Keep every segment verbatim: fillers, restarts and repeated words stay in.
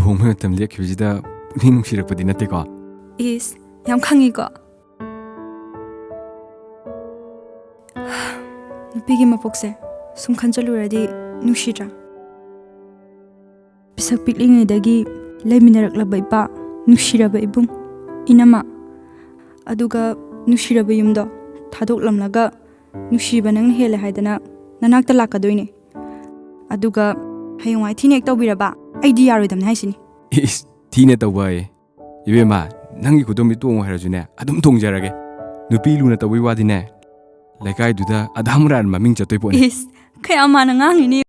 ꯂꯨꯍꯣꯡꯕꯩ ꯃꯇꯝ ꯂꯦꯞꯈꯤꯕꯁꯤꯗ ꯄꯨꯛꯅꯤꯡ ꯅꯨꯡꯁꯤꯔꯛꯄꯗꯤ ꯅꯠꯇꯦꯀꯣ? ꯏꯁ, ꯌꯥꯝ ꯈꯪꯉꯤꯀꯣ꯫ ꯅꯨꯄꯤꯒꯤ ꯃꯄꯣꯛꯁꯦ ꯁꯨꯝ ꯈꯟꯖꯜꯂꯨꯔꯗꯤ ꯅꯨꯡꯁꯤꯗ꯭ꯔꯥ? ꯄꯤꯁꯛ ꯄꯤꯛꯂꯤꯉꯩꯗꯒꯤ ꯂꯩꯃꯤꯟꯅꯔꯛꯂꯕ ꯏꯄꯥ, ꯅꯨꯡꯁꯤꯔꯕ ꯏꯕꯨꯡ, ꯏꯅꯝꯃ, ꯑꯗꯨꯒ ꯅꯨꯡꯁꯤꯔꯕ ꯌꯨꯝꯗꯣ ꯊꯥꯗꯣꯛꯂꯝꯂꯒ, ꯅꯨꯡꯁꯤꯕ ꯅꯪꯅ ꯍꯦꯜꯂꯦ ꯍꯥꯏꯗꯅ ꯅꯅꯥꯛꯇ ꯂꯥꯛꯀꯗꯣꯏꯅꯦ꯫ ꯑꯗꯨꯒ ꯍꯌꯦꯡꯋꯥꯏ ꯊꯤꯅ ꯍꯦꯛ ꯇꯧꯕꯤꯔꯕ, ꯑꯩꯗꯤ ꯌꯥꯔꯣꯏꯗꯕꯅꯦ ꯍꯥꯏꯁꯤꯅꯤ꯫ ꯏꯁ, ꯊꯤꯅ ꯇꯧꯕ ꯍꯥꯏꯌꯦ꯫ ꯏꯕꯦꯝꯃ, ꯅꯪꯒꯤ ꯈꯨꯗꯣꯝꯕꯤ ꯇꯣꯡꯉꯣ ꯍꯥꯏꯔꯁꯨꯅꯦ, ꯑꯗꯨꯝ ꯇꯣꯡꯖꯔꯒꯦ꯫ ꯅꯨꯄꯤ ꯂꯨꯅ ꯇꯧꯕꯩ ꯋꯥꯗꯤꯅꯦ, ꯂꯩꯀꯥꯏꯗꯨꯗ ꯑꯙꯥ ꯃꯣꯔꯥꯅ ꯃꯃꯤꯡ ꯆꯠꯇꯣꯏ ꯄꯣꯠꯅꯤ꯫ ꯏꯁ, ꯀꯌꯥ ꯃꯥꯅ ꯉꯥꯡꯉꯤꯅꯦ꯫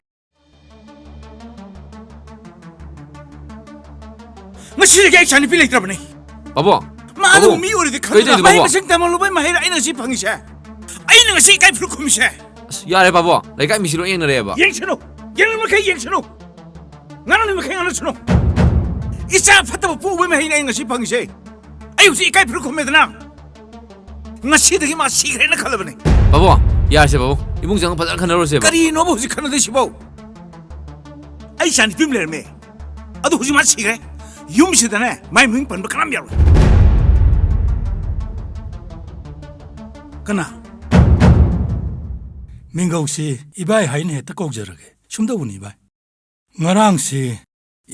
ꯉꯁꯤꯗꯒꯤ ꯑꯩ ꯏꯆꯥꯅꯨꯄꯤ ꯂꯩꯇ꯭ꯔꯕꯅꯦ꯫ ꯄꯥꯕꯨꯡ, ꯃꯥ ꯑꯗꯨ ꯄꯥꯕꯨꯡ, ꯃꯤ ꯑꯣꯏꯔꯗꯤ ꯀꯩ ꯈꯪꯗꯅ ꯇꯧꯔꯤꯅꯣ, ꯃꯍꯩ ꯄꯥꯕꯨꯡ? ꯃꯁꯤꯡ ꯇꯝꯍꯜꯂꯨꯕꯩ ꯃꯍꯩꯔ ꯑꯩꯅ ꯉꯁꯤ ꯐꯪꯉꯤꯁꯦ? ꯑꯩꯅ ꯉꯁꯤ ꯏꯀꯥꯏ ꯐꯨꯔꯨꯞ ꯈꯨꯝꯃꯤꯁꯦ? ꯑꯁ, ꯌꯥꯔꯦ ꯄꯥꯕꯨꯡ, ꯂꯩꯀꯥꯏ ꯃꯤꯁꯤ ꯂꯣꯏ ꯌꯦꯡꯅꯔꯦꯕ꯫ ꯌꯦꯡꯁꯅꯨ, ꯌꯦꯡꯅꯤꯡ ꯃꯈꯩ ꯌꯦꯡꯁꯅꯨ, ꯉꯥꯡꯅꯤꯡ ꯃꯈꯩ ꯉꯥꯡꯅꯁꯅꯨ꯫ ꯏꯆꯥ ꯐꯠꯇꯕ ꯄꯣꯛꯎꯕꯩ ꯃꯍꯩꯅꯦ ꯑꯩ ꯉꯁꯤ ꯐꯪꯉꯤꯁꯦ꯫ ꯑꯩ ꯍꯧꯖꯤꯛ ꯏꯀꯥꯏ ꯐꯨꯔꯨꯞ ꯈꯨꯝꯃꯦꯗꯅ꯫ ꯉꯁꯤꯗꯒꯤ ꯃꯥ ꯁꯤꯈ꯭ꯔꯦꯅ ꯈꯜꯂꯕꯅꯦ꯫ ꯄꯥꯕꯨꯡ, ꯌꯥꯔꯁꯦ ꯄꯥꯕꯨꯡ, ꯏꯃꯨꯡ ꯆꯪꯉꯒ ꯐꯖꯅ ꯈꯟꯅꯔꯨꯔꯁꯦꯕ꯫ ꯀꯔꯤꯅꯣꯕ ꯍꯧꯖꯤꯛ ꯈꯟꯅꯗꯣꯏꯁꯤꯕꯣ? ꯑꯩ ꯏꯆꯥ ꯅꯨꯄꯤ ꯑꯃ ꯂꯩꯔꯝꯃꯦ, ꯑꯗꯨ ꯍꯧꯖꯤꯛ ꯃꯥ ꯁꯤꯈ꯭ꯔꯦ꯫ ꯌꯨꯝꯁꯤꯗꯅꯦ ꯃꯥꯏ ꯃꯃꯤꯡ ꯄꯟꯕ ꯀꯅꯥꯝ ꯌꯥꯔꯣꯏ꯫ ꯀꯅꯥ? ꯃꯤꯡꯒꯧꯁꯤ ꯏꯕꯥꯏ ꯍꯥꯏꯅ ꯍꯦꯛꯇ ꯀꯧꯖꯔꯒꯦ꯫ ꯁꯨꯝ ꯇꯧꯕꯅꯤ ꯏꯕꯥꯏ꯫ ꯉꯔꯥꯡꯁꯤ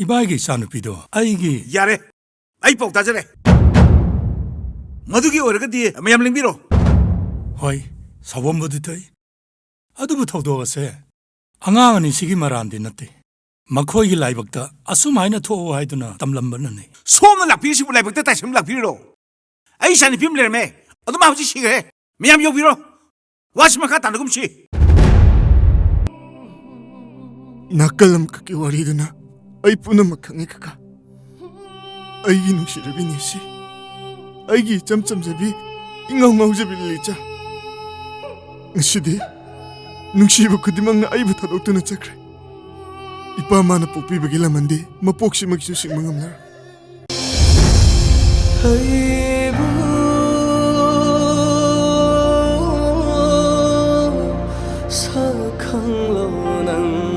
ꯏꯕꯥꯏꯒꯤ ꯏꯆꯥꯅꯨꯄꯤꯗꯣ ꯑꯩꯒꯤ ꯌꯥꯔꯦ, ꯑꯩ ꯄꯥꯎ ꯇꯥꯖꯔꯦ꯫ ꯃꯗꯨꯒꯤ ꯑꯣꯏꯔꯒꯗꯤ ꯃꯌꯥꯝ ꯂꯦꯡꯕꯤꯔꯣ꯫ ꯍꯣꯏ, ꯁꯥꯎꯕꯝꯕꯨꯗꯤ ꯊꯣꯛꯏ꯫ ꯑꯗꯨꯕꯨ ꯊꯧꯗꯣꯛ ꯑꯁꯦ ꯑꯉꯥꯡ ꯑꯅꯤꯁꯤꯒꯤ ꯃꯔꯥꯟꯗꯤ ꯅꯠꯇꯦ꯫ ꯃꯈꯣꯏꯒꯤ ꯂꯥꯏꯕꯛꯇ ꯑꯁꯨꯝ ꯍꯥꯏꯅ ꯊꯣꯛꯑꯣ ꯍꯥꯏꯗꯨꯅ ꯇꯝꯂꯝꯕꯅꯅꯤ꯫ ꯁꯣꯝꯅ ꯂꯥꯛꯄꯤꯔꯤꯁꯤꯕꯨ ꯂꯥꯏꯕꯛꯇ ꯇꯥꯏꯁꯟꯕ ꯂꯥꯛꯄꯤꯔꯤꯔꯣ? ꯑꯩ ꯏꯆꯥ ꯅꯨꯄꯤ ꯑꯃ ꯂꯩꯔꯝꯃꯦ, ꯑꯗꯨ ꯃꯥ ꯍꯧꯖꯤꯛ ꯁꯤꯈ꯭ꯔꯦ꯫ ꯃꯌꯥꯝ ꯌꯧꯕꯤꯔꯣ꯫ ꯋꯥꯁꯤ ꯃꯈꯥ ꯇꯥꯅꯒꯨꯝꯁꯤ꯫ ꯅꯥꯀꯜ ꯑꯃꯈꯛꯀꯤ ꯋꯥꯔꯤꯗꯨꯅ ꯑꯩ ꯄꯨꯝꯅꯃꯛ ꯈꯪꯉꯦ, ꯀꯀꯥ꯫ ꯑꯩꯒꯤ ꯅꯨꯡꯁꯤꯔꯕꯤ ꯅꯦꯁꯤ, ꯑꯩꯒꯤ ꯏꯆꯝ ꯆꯝꯖꯕꯤ, ꯏꯉꯥꯎ ꯉꯥꯎꯖꯕꯤ ꯂꯤꯂꯤꯆꯥ꯫ ꯉꯁꯤꯗꯤ ꯅꯨꯡꯁꯤꯕ ꯈꯨꯗꯤꯡꯃꯛꯅ ꯑꯩꯕꯨ ꯊꯥꯗꯣꯛꯇꯨꯅ ꯆꯠꯈ꯭ꯔꯦ꯫ ꯏꯄꯥ ꯃꯥꯅ ꯄꯣꯛꯄꯤꯕꯒꯤ ꯂꯃꯟꯗꯤ ꯃꯄꯣꯛꯁꯤꯃꯛꯁꯨ ꯁꯤꯡꯕ ꯉꯝꯂꯔꯣꯏ꯫ ꯑꯩꯕꯨ ꯁꯛꯈꯪꯂꯣ ꯅꯪꯅ꯫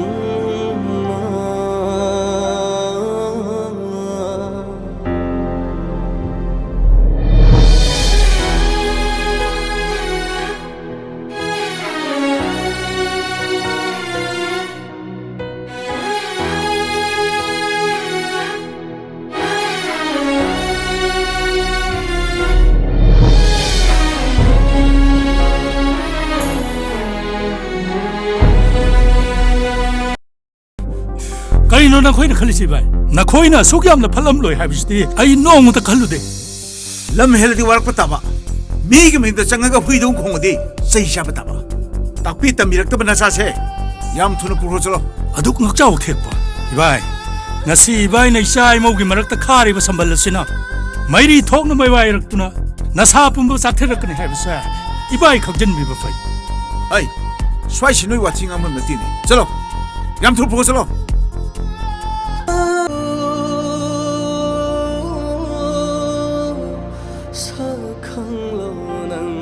ꯀꯔꯤꯅꯣ ꯅꯈꯣꯏꯅ ꯈꯜꯂꯤꯁꯤ, ꯚꯥꯏ? ꯅꯈꯣꯏꯅ ꯑꯁꯨꯛ ꯌꯥꯝꯅ ꯐꯠꯂꯝꯂꯣꯏ ꯍꯥꯏꯕꯁꯤꯗꯤ ꯑꯩ ꯅꯣꯡꯃꯇ ꯈꯜꯂꯨꯗꯦ꯫ ꯂꯝ ꯍꯦꯜꯂꯗꯤ ꯋꯥꯔꯛꯄ ꯇꯥꯕ, ꯃꯤꯒꯤ ꯃꯌꯨꯝꯗ ꯆꯪꯉꯒ ꯍꯨꯏꯗꯧ ꯈꯣꯡꯉꯗꯤ ꯆꯩ ꯆꯥꯕ ꯇꯥꯕ꯫ ꯇꯥꯛꯄꯤ ꯇꯝꯕꯤꯔꯛꯇꯕ ꯅꯆꯥꯁꯦ ꯌꯥꯝ ꯊꯨꯅ ꯄꯨꯈ꯭ꯔꯣ ꯆꯠꯂꯣ꯫ ꯑꯗꯨꯛ ꯉꯛꯆꯥꯎ ꯊꯦꯛꯄ ꯏꯕꯥꯏ, ꯉꯁꯤ ꯏꯕꯥꯏꯅ ꯏꯆꯥ ꯏꯃꯧꯒꯤ ꯃꯔꯛꯇ ꯈꯥꯔꯤꯕ ꯁꯝꯕꯜ ꯑꯁꯤꯅ ꯃꯩꯔꯤ ꯊꯣꯛꯅ ꯃꯩꯋꯥꯏꯔꯛꯇꯨꯅ ꯅꯁꯥ ꯄꯨꯝꯕ ꯆꯥꯛꯊꯔꯛꯀꯅꯤ ꯍꯥꯏꯕꯁꯦ ꯏꯕꯥꯏ ꯈꯪꯖꯤꯟꯕꯤꯕ ꯐꯩ꯫ ꯑꯩ ꯁ꯭ꯋꯥꯏꯁꯤ ꯅꯣꯏ ꯋꯥꯊꯤ ꯉꯥꯡꯐꯝ ꯅꯠꯇꯦꯅꯦ꯫ ꯆꯠꯂꯣ, ꯌꯥꯝ ꯊꯨꯅ ꯄꯨꯈ꯭ꯔꯣ ꯆꯠꯂꯣ꯫ ꯁꯛꯈꯪꯂꯣ ꯅꯪ꯫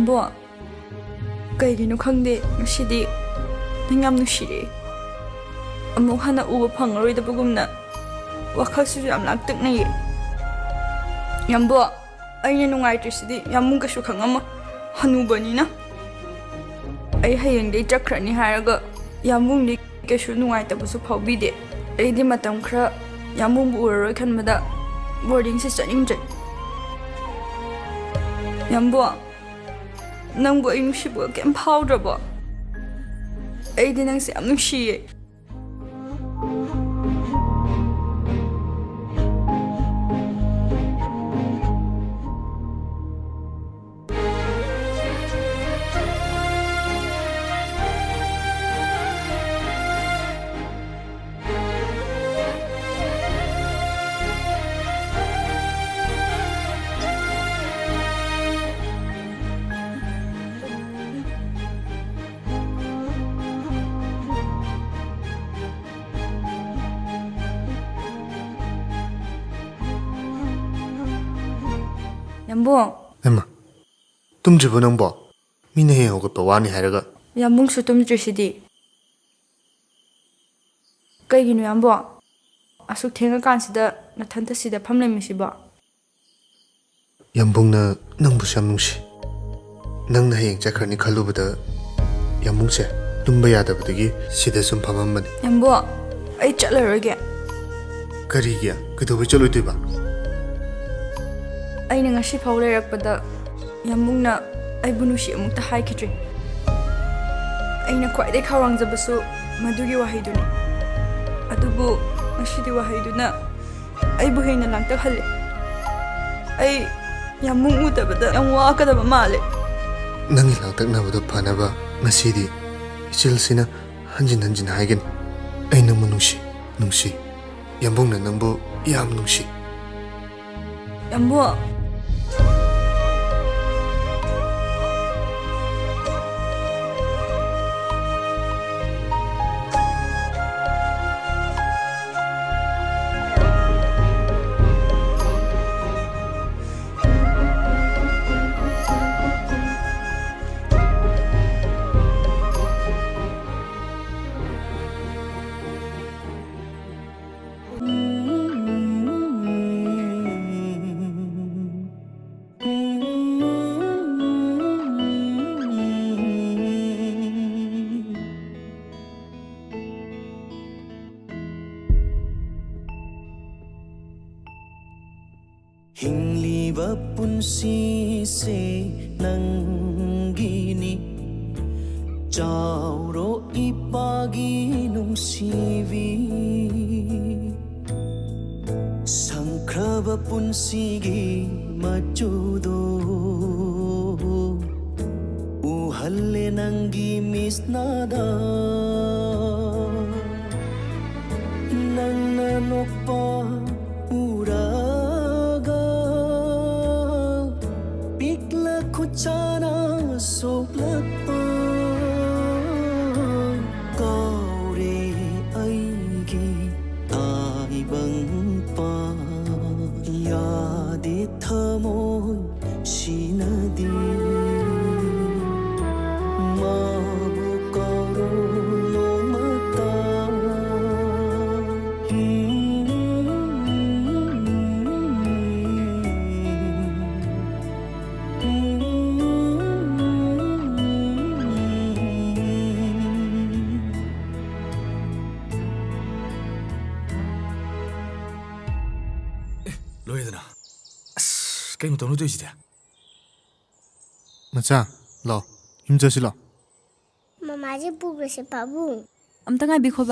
ꯕꯣ, ꯀꯩꯒꯤꯅꯣ ꯈꯪꯗꯦ, ꯉꯁꯤꯗꯤ ꯅꯪ ꯌꯥꯝ ꯅꯨꯡꯁꯤꯔꯛꯑꯦ꯫ ꯑꯃꯨꯛ ꯍꯟꯅ ꯎꯕ ꯐꯪꯉꯔꯣꯏꯗꯕꯒꯨꯝꯅ ꯋꯥꯈꯜꯁꯤꯁꯨ ꯌꯥꯝ ꯂꯥꯡꯇꯛꯅꯩꯌꯦ꯫ ꯌꯥꯝꯕꯣ, ꯑꯩꯅ ꯅꯨꯡꯉꯥꯏꯇ꯭ꯔꯤꯁꯤꯗꯤ ꯌꯥꯝꯕꯨꯡ ꯀꯩꯁꯨ ꯈꯪꯉꯝꯃꯣꯏ, ꯍꯅꯨꯕꯅꯤꯅ꯫ ꯑꯩ ꯍꯌꯦꯡꯗꯩ ꯆꯠꯈ꯭ꯔꯅꯤ ꯍꯥꯏꯔꯒ ꯌꯥꯝꯕꯨꯡꯗꯤ ꯀꯩꯁꯨ ꯅꯨꯡꯉꯥꯏꯇꯕꯁꯨ ꯐꯥꯎꯕꯤꯗꯦ꯫ ꯑꯩꯗꯤ ꯃꯇꯝ ꯈꯔ ꯌꯥꯝꯕꯨꯡꯕꯨ ꯎꯔꯔꯣꯏ ꯈꯟꯕꯗ ꯕꯣꯔꯗꯤꯡꯁꯤ ꯆꯠꯅꯤꯡꯗ꯭ꯔꯦ꯫ ꯌꯥꯝꯕꯣ, ꯅꯪꯕꯨ ꯑꯩ ꯅꯨꯡꯁꯤꯕꯒ ꯀꯩꯝ ꯐꯥꯎꯗ꯭ꯔꯕꯣ? ꯑꯩꯗꯤ ꯅꯪꯁꯦ ꯌꯥꯝ ꯅꯨꯡꯁꯤꯌꯦ꯫ ꯌꯥꯝꯕꯨꯡ꯫ ꯍꯩꯃꯥ, ꯇꯨꯝꯗ꯭ꯔꯤꯕꯣ ꯅꯪꯕꯣ? ꯃꯤꯅ ꯍꯌꯦꯡ ꯍꯧꯒꯠꯄ ꯋꯥꯅꯤ ꯍꯥꯏꯔꯒ꯫ ꯌꯥꯝꯕꯨꯡꯁꯨ ꯇꯨꯝꯗ꯭ꯔꯤꯁꯤꯗꯤ꯫ ꯀꯩꯒꯤꯅꯣ ꯌꯥꯝꯕꯨꯡ? ꯑꯁꯨꯛ ꯊꯦꯡꯉꯀꯥꯟꯁꯤꯗ ꯅꯊꯟꯇ ꯁꯤꯗ ꯐꯝ ꯂꯩꯔꯝꯃꯤꯁꯤꯕꯣ? ꯌꯥꯝꯕꯨꯡꯅ ꯅꯪꯕꯨꯁꯨ ꯌꯥꯝ ꯅꯨꯡꯁꯤ꯫ ꯅꯪꯅ ꯍꯌꯦꯡ ꯆꯠꯈ꯭ꯔꯅꯤ ꯈꯜꯂꯨꯕꯗ ꯌꯥꯝꯕꯨꯡꯁꯦ ꯇꯨꯝꯕ ꯌꯥꯗꯕꯗꯒꯤ ꯁꯤꯗ ꯁꯨꯝ ꯐꯝꯃꯝꯕꯅꯤ꯫ ꯌꯥꯝꯕꯨꯡ, ꯑꯩ ꯆꯠꯂꯔꯣꯏꯒꯦ꯫ ꯀꯔꯤꯒꯤ? ꯀꯩꯗꯧꯕꯩ ꯆꯠꯂꯣꯏꯗꯣꯏꯕ? ꯑꯩꯅ ꯉꯁꯤ ꯐꯥꯎ ꯂꯩꯔꯛꯄꯗ ꯌꯥꯝꯕꯨꯡꯅ ꯑꯩꯕꯨ ꯅꯨꯡꯁꯤ ꯑꯃꯨꯛꯇ ꯍꯥꯏꯈꯤꯗ꯭ꯔꯤ꯫ ꯑꯩꯅ ꯈ꯭ꯋꯥꯏꯗꯒꯤ ꯈꯧꯔꯥꯡꯖꯕꯁꯨ ꯃꯗꯨꯒꯤ ꯋꯥꯍꯩꯗꯨꯅꯤ꯫ ꯑꯗꯨꯕꯨ ꯉꯁꯤꯗꯤ ꯋꯥꯍꯩꯗꯨꯅ ꯑꯩꯕꯨ ꯍꯦꯟꯅ ꯂꯥꯡꯇꯛꯍꯜꯂꯦ꯫ ꯑꯩ ꯌꯥꯝꯕꯨꯡ ꯎꯗꯕꯗ ꯌꯥꯝ ꯋꯥꯒꯗꯕ ꯃꯥꯜꯂꯦ꯫ ꯅꯪꯒꯤ ꯂꯥꯡꯇꯛꯅꯕꯗꯣ ꯐꯅꯕ ꯉꯁꯤꯗꯤ ꯏꯆꯤꯜꯁꯤꯅ ꯍꯟꯖꯤꯟ ꯍꯟꯖꯤꯟ ꯍꯥꯏꯒꯅꯤ, "ꯑꯩ ꯅꯪꯕꯨ ꯅꯨꯡꯁꯤ, ꯅꯨꯡꯁꯤ꯫ ꯌꯥꯝꯕꯨꯡꯅ ꯅꯪꯕꯨ ꯌꯥꯝ ꯅꯨꯡꯁꯤ꯫" ꯌꯥꯝꯕꯨꯡ꯫ ꯁꯤꯁꯦ ꯅꯪꯒꯤꯅꯤ꯫ ꯆꯥꯎꯔꯣ ꯏꯄꯥꯒꯤ ꯅꯨꯡꯁꯤꯕꯤ꯫ ꯁꯪꯈ꯭ꯔꯕ ꯄꯨꯟꯁꯤꯒꯤ ꯃꯆꯨꯗꯣ ꯎꯍꯜꯂꯦ ꯅꯪꯒꯤ ꯃꯤꯠꯁꯅꯥꯗ꯫ ꯅꯪꯅ ꯅꯣꯛꯄ ꯎꯔꯒ ꯄꯤꯛꯂ ꯈꯨꯠꯁꯥꯅ ꯁꯣꯛꯂꯛꯄ ꯀꯥꯎꯔꯦ ꯑꯩꯒꯤ ꯇꯥꯏꯕꯪꯄꯥꯟ꯫ ꯌꯥꯗꯦ ꯊꯃꯣꯏ ꯁꯤꯅꯗꯤ ꯃꯥꯕꯨ ꯀꯥꯎꯔꯣ ꯅꯣꯡꯃꯇ꯫ ꯂꯣꯏꯔꯦꯗꯅ꯫ ꯑꯁ, ꯀꯩ ꯃꯇꯧꯅꯣ ꯇꯧꯔꯤꯁꯤꯗꯤ? ꯃꯆꯥ, ꯂꯥꯛꯑꯣ, ꯌꯨꯝ ꯆꯠꯁꯤ ꯂꯥꯛꯑꯣ꯫ ꯃꯃꯥꯁꯦ ꯄꯨꯈ꯭ꯔꯁꯦ ꯄꯥꯕꯨꯡ꯫ ꯑꯝꯇ ꯉꯥꯏꯕꯤꯈꯣꯕ꯫